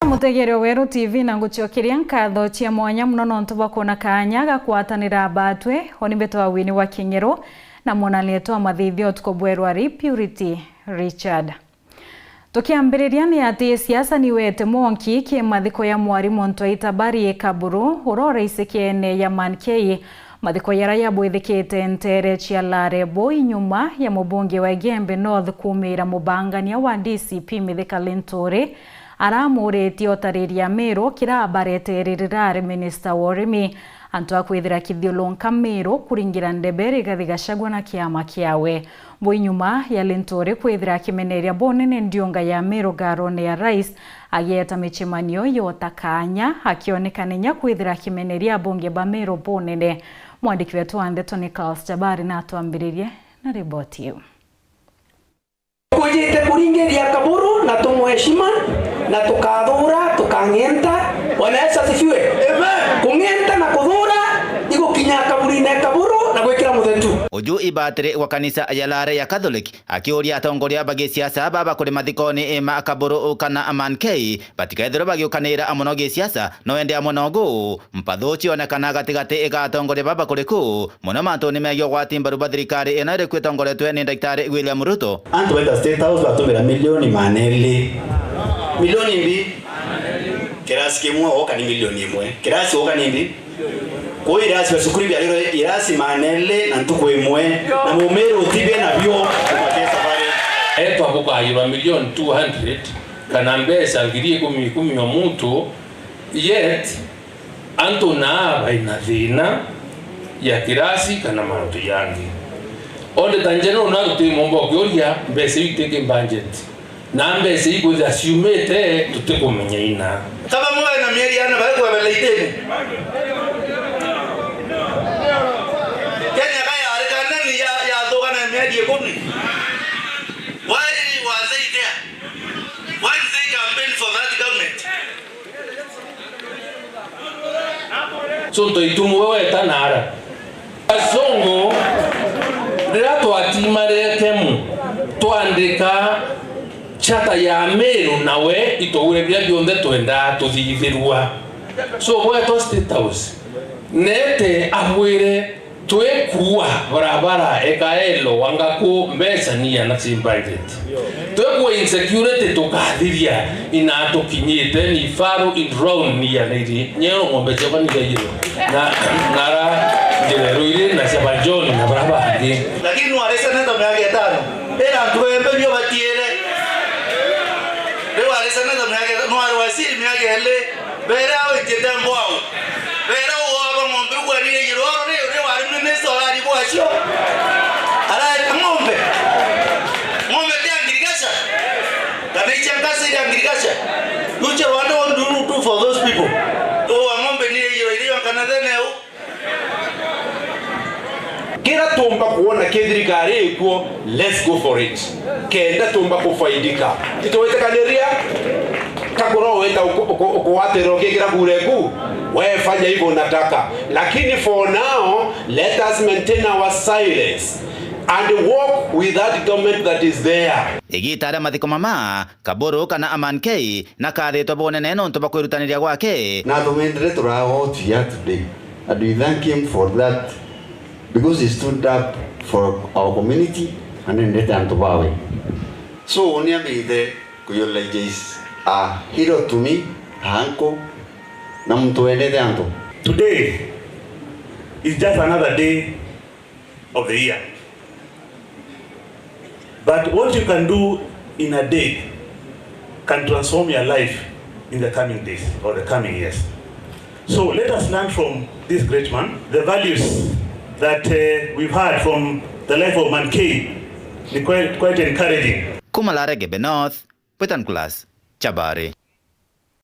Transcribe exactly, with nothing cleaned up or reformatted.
Mutegeria wa Weru T V, na ngucokeria nkatho cia mwanya mono nontu bwa kwona kaanya ga kwatanira batwe, o ni mbitwa Winnie wa King'ero, na mwonanire twa mathithio utuku bwerwa ri Purity Richard. Tukiambiriria ni ati siasa ni wete mwanki ki mathiko ya mwarimu Ntwaita Barry Kaburu, uria uraicikene ya Man K. Mathiko jaria jabwithikite nteere cia Lare Boi nyuma ya mubunge wa Igembe North kuumira mubangania wa D C P Mithika Linturi, aramuritie utariria Meru kirabaretere rirari minista wa urimi. Antu a kwithira kithiulunka Meru kuringira ndebe Rigathi Gachagua na kiama kiawe. Boi nyuma ya Linturi kwithira akimeneria bunene ndiunga ya Meru ngarone ya Rais, agieta micemanio yota kaanya, akionekana inya kwithira akimeneria abunge ba Meru bunene. Mwandiki wetu wa ndeto Nicholas Jabari natwambiririe na riboti iu. Tukujite kuringiria Kaburu na tumweshima na tukathura, tukang'enta. Bwana Yesu asifiwe. Amen. Kung'enta na kuthura igukinya kaburine Kaburu na gwikira muthetu. Uju ibatiri wa kanisa ya Lare ya Catholic akiuria atongoria ba gisiasa baba kuri mathikoni ma Kaburu kana Man K batikethirwe bagiukanira mono gisiasa, no ende amwe nogu mpathu cionekana gatigati ga atongoria baba kuri ku, mono mantuni megii ugwati mbaru bwa thirikari ino iri kwitongoretwe ni Daktari William Ruto. Antu baita State House batumira milioni maana eli. Milioni mbi? Kirasi kimwe oka ni milioni imwe. Kirasi oka ni mbi? Kuu irasi bia cukuru biarirwe irasi maana eli na ntuku imwe, na mumiri utibie nabio kumakia safari. Etwa bukayirwa milioni two hundred kana mbeca ngiri ikumi ikumi o muntu, yet antu naa baina thina ya kirasi kana mantu jangi. Auditor General na tutimomba ukiuria mbeca iu itiki budget. Na mbeca ikwithira ciumite, tutikumenya ina. Kaba mwe na mieri yana bari kwebela itini. Kenya ka yari kanani ya, yathuka na mieri ikumi. Why was they there? Why did they campaign for that government? So, ntoitu mwe weta nara. Azungu, riria twatimarire Kemu, twandika charter ya Meru, nawe itugure biria bionthe twendaa tuthithirua. So, gwetwa State House, nete abwire, twikua barabara ekaelo wangaku mbeca ni yana ci budget. Twekua insecurity tukathiria ina tukinyite ni faru in round ni yana iri. Nyero ng'ombe ciakwa ni yairo. Na, nara njira ru iri na cia ba John na bara bangi. Lakini nwari seneta miaka itano. Ira antu embe nio batiere. Riu ari seneta miaka itano, nwari waziri miaka iri. Bere awe njete mbwau. Bere uwaba ng'ombe ugwanire igiro oro ri, ri wari minister orari bwacio. Araeta ng'ombe. Ng'ombe ti agriculture. Kana icha nkasi iri agriculture. Uche Rwanda won't do, do for those people. Uwa ng'ombe ni igiro iri yonkana thene u. Kira tumba kuona ki thirikari ikuo, let's go for it. Kenda tumba kufaidika. Titwitikaniria, kakura wita uku-, uku-, ukuwatirira ukikira kura eku, we fanya hivyo unataka. Lakini for now, let us maintain our silence and walk with that government that is there. Igita ria mathiko mama, Kaburu kana Aman K, nakathitwe bunene nontu bwa kwirutaniria gwake. Na tumendere turawa out here today. And we thank him for that, because he stood up for our community and endete antu bawe. So, ni ambite ku eulogize a hero to me, a uncle, na muntu wendete antu. Today is just another day of the year. But what you can do in a day can transform your life in the coming days or the coming years. So let us learn from this great man, the values that, uh, we've heard from the life of Man K, ni quite, quite encouraging. Kuma Lare Igembe North, Peter Nicholas Chabari.